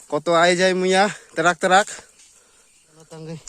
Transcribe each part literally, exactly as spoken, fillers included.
Koto ai jai muya, terak terak. Tangwi.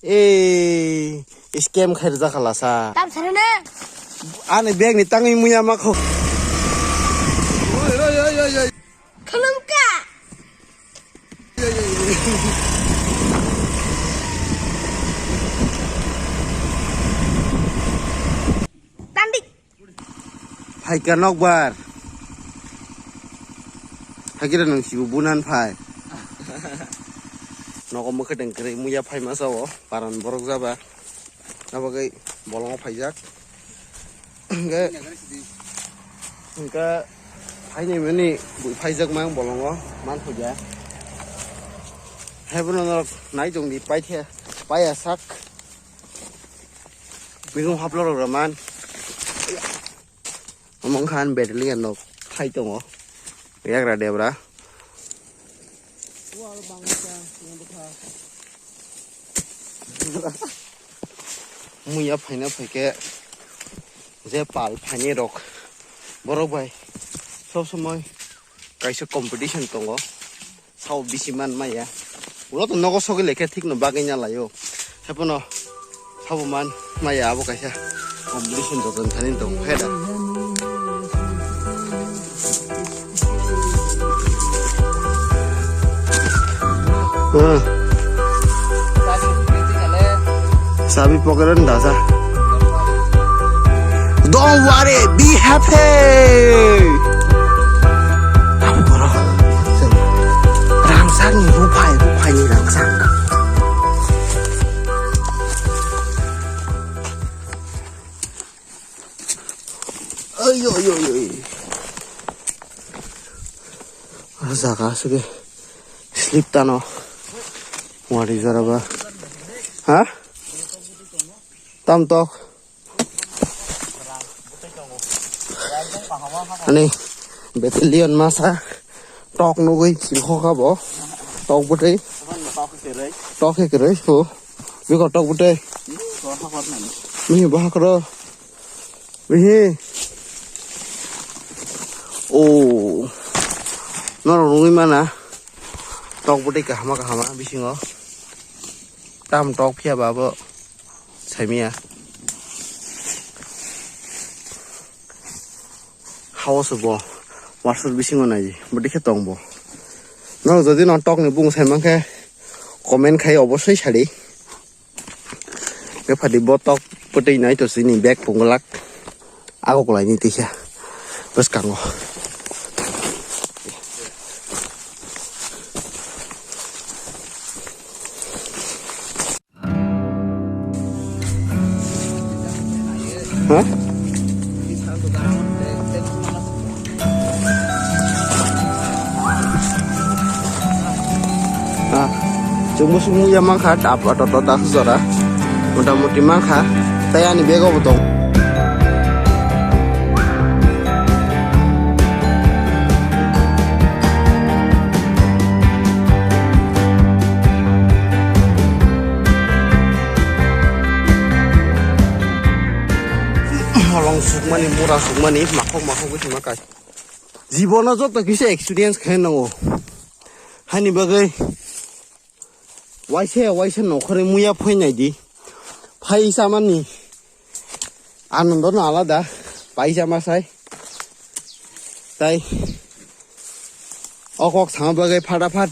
Eh, scam khair jakhala sa. Tam sarana. Ani bag ni tangwi muya makho. Khulumkha. Tandi. Phaikha nokbar. Phaikhe nwng sibo bunan phai. Nogo mwkhwtwng kwrwi muya phaima sao paran borok jaba. Abagwi bolongo phaijak. Hwnkhe, hwnkhe phaini mani bui phaijak mang bolongo man phaija. Haibono norok naichongdi paikhe paiya sak. Bini haplok rok man. Omo wngkha ani battalion rok phai tongo. Yagra debra. Muya phaina phaikhe je pal phaini rok borok bai sob somoi kaisa competition tongo. Sao bisi man maya. Ulo to nogo sogwi lekhe thik no bagwi nya laio. Hepono sabo man maya abo kaisa competition joton thani tong khe da. Hmm. Sabi pocket da sa. Don't worry, be happy. Rangsak ni rupai, rupai ni rangsak. Oi, oi, oi, oi. Ah, jaga aswk slip tano. Wari jora ba. Ha? Tam tok. Ani battalion masa tok nugui chilkho kha bo. Tok bwtwi. Tok khe kwrwi. Tok khe kwrwi. Hu. Biko tok bwtwi. Mihi bo hakro. Mihi. O. Norok nugui mana. Tok bwtwi kahama kahama bisingo. Tam tok phiya ba bo. Saimia. Hao se bo. Warsuk bisingo nai. Bwtwi khe tong bo. Norok jodi no tok ni bung sai mankhe comment khai obosoi sadi. Bephadi bo tok bwtwi nai to chini bag punglak. Ago kwlaini tisa bwskango. Ha? Ah, chwngbo sumung ya mankha, tap, toto, tak, jora. Mota moti mankha, tei ani bego bo tong. Holong sukmani, mura sukmani, makhok makhok wngma kai. Jibono joto kisa experience khai nango. Hani bagwi waisa waisa nokhorwi muya phoi naidi. Phai chamani anondo no alada. Pai chama sai. Tai o kok sama bagwi phata phat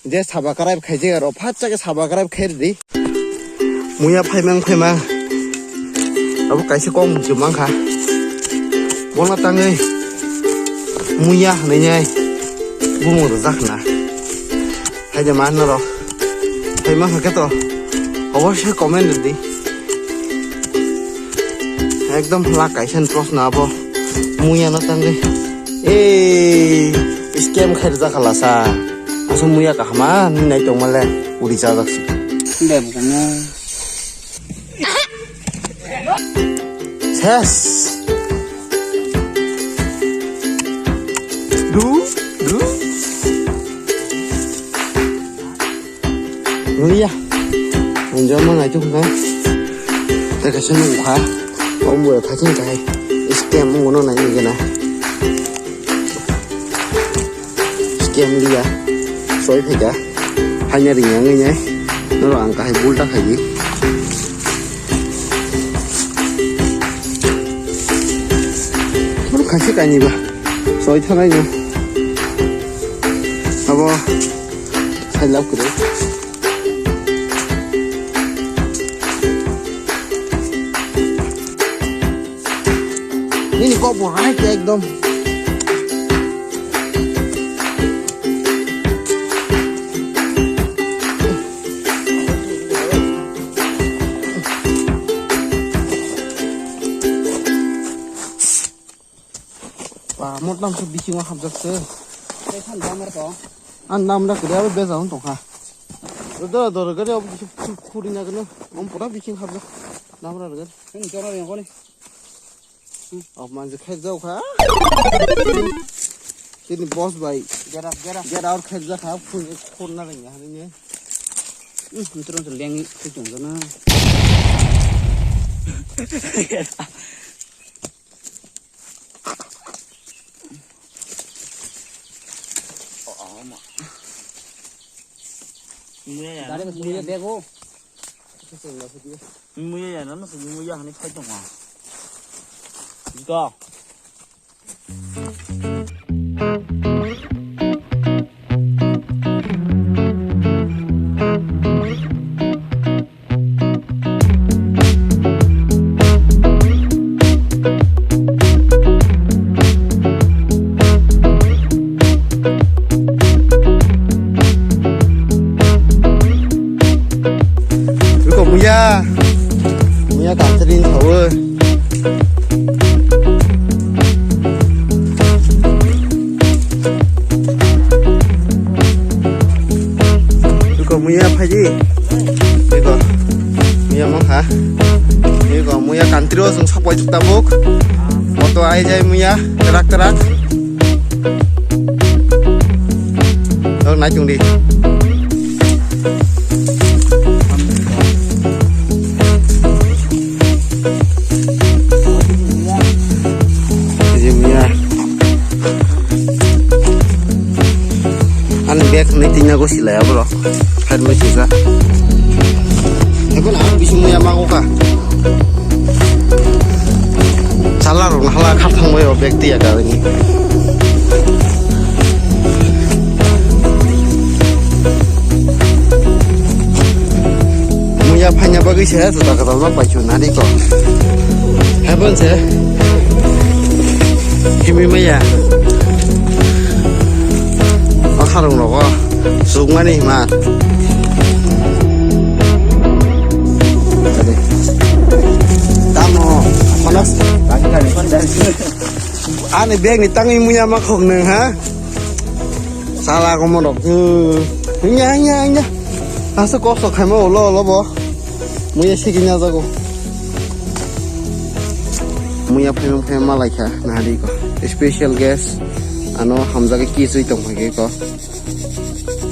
je saba karai khaijak aro phat chake saba karai khairdi. Muya phaimang phaimang abo kaisa kok muchung mankha. Bono tangwi muya hwnwi nai bumung rwjak hwna. Haide ma norok phaimang khe to obosoi comment rwdi. Ekdom hla kaisa ni proshno abo muya no tangwi. Ei, scam khairjak khala sa. Aswk muya kaham a nini nai tongma le uri chajak se. Ses. Du, du. Nuya. Ang jama ngai tu na. Teka sini buka. Om buat kacang kai. Scam mo no nai ni kena. Scam dia. Soi phaikha. Haina ringya wngwi nai. Norok ang kahai bulta khaidi. Norok khaisi kainiba. Soi thanai no. Abo. Hai love kwrwi. Nini kok bo right ekdom. Ba, mot nam se bisingo hapjak se. Tei phan damar ko. An nam da kre abo beza on tongkha. Dora dora gari abo bisingo khuri na gano. Om pura bisingo hapjak. Damra gari. Ni jora yang ko ni. Op man je khair jau kha. Tini boss bai. Get up, get up. Get out khair ja kha. Khun khun na rang ya ni. Hmm, terus leng itu tong na. Muya ya. Dari muya bego. Muya ya, nang muya hani phai tongo. Go. Biko muya, muya kantri ni thawi. Biko muya phaidi. Biko muya mangkha. Biko muya kantri o chwng sok bai tabuk. Photo ai jai muya terak terak. Tok nai tong di. Jimnya. Ani bag ni tina go silai abro. Pher me sisa. Ekon ang bisi muya mago ka. Chala rok hala kha thang bai o bag tiya ka ni. Muya phanya bagwi se juta kwtal ma paichu nani ko. Heaven se. Himi maya. Akharung rogo. Sukmani hima. Tamo. Kono. Ani bag ni tangwi muya ma khok nung ha. Sala ko morok. Nya nya nya. Asa kosto khaima ulo ulo bo. Muya sigi nya jago. Muya phaima phaima malai kha nahari ko. Special guest ano hamjagwi kisui tong phai ko.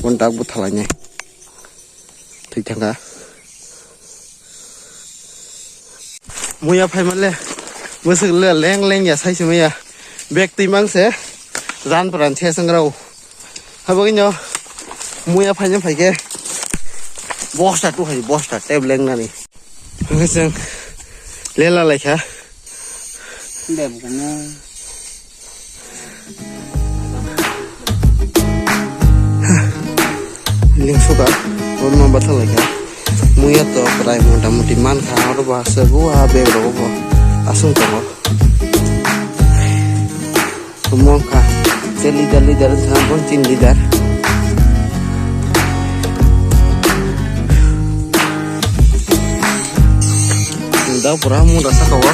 Bon tak bu thalai nai. Thik thangkha. Muya phai male. Musuk le leng leng ya sai sumaya. Bek twi mang se. Ran pran se sangrau. Habo inyo. Muya phai phai ke. Bosta tu hai bosta teb leng nani. Hwnkhe chwng lela laikha. Bebukno. Lingsuka, bono batha laikha. Muya to prai mota moti mankha, oro bo aswk o a bag rogo bo aswng tongo. Omo wngkha tei leader, leader wngkha, bo chini leader. Da pura mura saka o.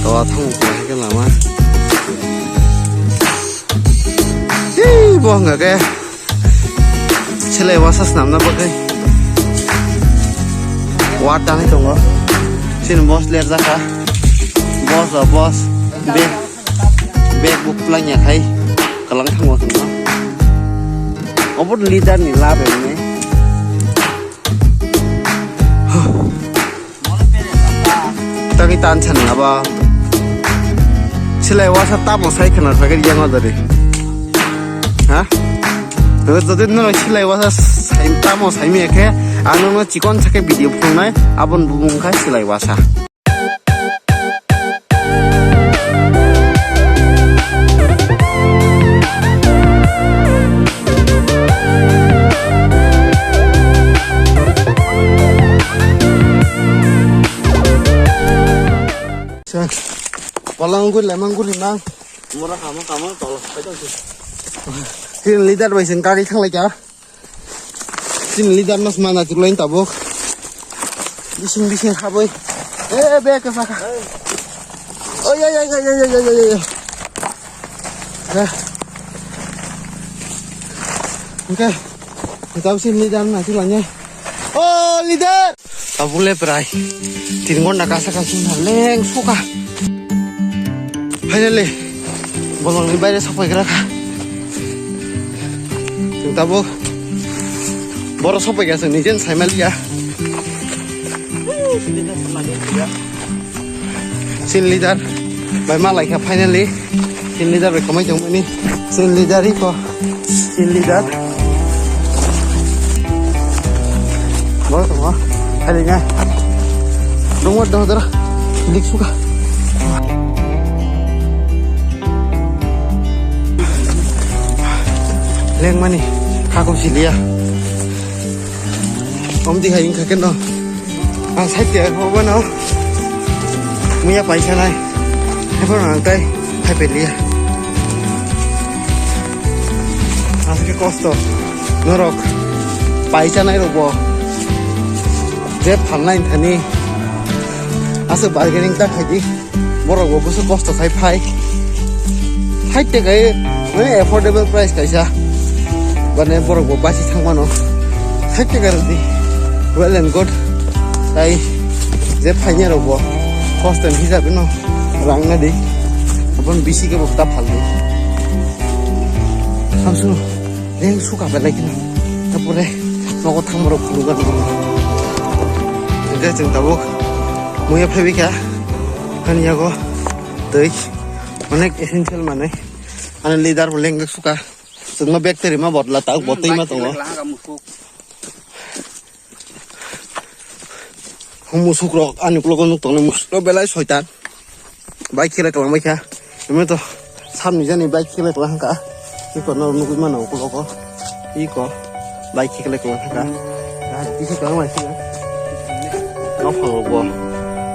Tola thang pura khe lama. Hei, bo wngkha khe. Selai wasa swnamna bagwi. Wa tangwi tongo. Chini boss ler jakha. Boss o boss. Bag, bag bo kwlangya khai. Kwlang thango chwngno. Obo leader ni lab emne. Tangwi tan san laba. Selai wasa tamo sai khwna thagwi yang o dari. Ha? Jodi nono silai wasa sai, tamo saimaya khe, ang nono chikon sakhe video phunuknai, aboni bumung kha silai wasa. Walang guri, lemang guri, mang. Mura kama kama tolo. Chini leader bai sing kari thang lai kha. Chini leader mas mana chuk lai tabuk. Bising bising haboi. Eh, be ka saka. Oi, oi, oi. Eh. Okay. Tabuk chini leader na chuk lai. Oh, leader. Tabuk le prai tin ghonta kasa kasa leng suka. Finally, bolongni baire sopaigra kha. Chwng tabuk boro sopaiga chwng nijen saimaliya. Chini leader bai malaikha finally. Chini leader bai kwmai tongmani. Chini leader iko. Chini leader. Boro tongo. Hai ringa. Dongor dohor dora. Lik suka. Lengmani. Kako siliya. Omdi hai wngkha khe no. Ang side tiya khe obo no muya paisa nai. Haiphano ang tai hai peliya. Aswk khe kosto norok paisa nai rok bo je phalnai thani aswk bargaining ta khaidi. Borok bo bwswk kosto khai phai. Thai te kai, mane affordable price kaisa. Mane borok bo basi thang mano. Thai te kai rwdi. Well and good. Tai je phainai rok bo kosto ni hisabe no rang na di. Abon bisi ke bo ta phaldi. Samsung. Leng suka belai kheno. Tapore nogo thang borok phunukgano. Hingke chwng tabuk muya phaibai kha. Ani yago twi onek essential manwi. Ani leader bo leng suka. Chwngno bag twi rima bodla tabuk bo twi ma tongo. Musuk rok ani uklogo nuk tongo, musuk rok belai soitan. Bike khe kwlangbai kha. Emni to samni jani bike khe kwlang kha. Iko no nugui mano uklogo. Iko bike khe kwlang kha. Bisi kwlang bai khe. No phango bo.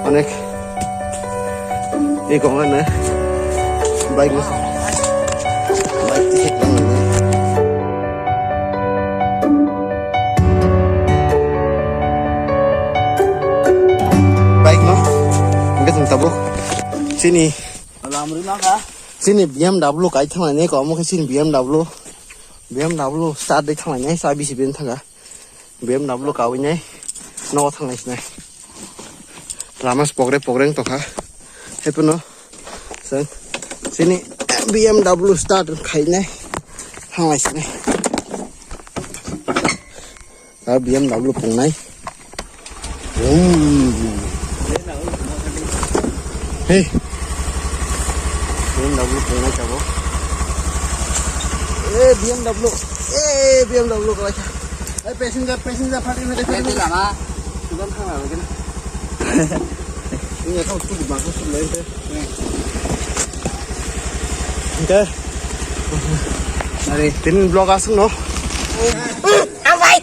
Onek. Iko ngane. Bike no. Bike khe kwlang. Bike no. Hingke chwng tabuk. Chini. Lamri ma kha. Chini B M W kai thanglainai ko, omo khe chini B M W. B M W start dai thanglainai, chabi si ben thanga. B M W kawi nai, nogo thanglai sinai. Lama se pogre pogre wng tongkha. Hepono chwng chini B M W start khainai thanglai sinai. A B M W pungnai. Hey. B M W pungnai tabuk. Eh, B M W. Eh, B M W kwlai kha. Eh, passenger, passenger, phatri, phatri, phatri. Lama. Sugan thang lama gini. Ini ya, kau tuh bangku sudah itu. Oke. Mari, tin vlog asung no. Amai.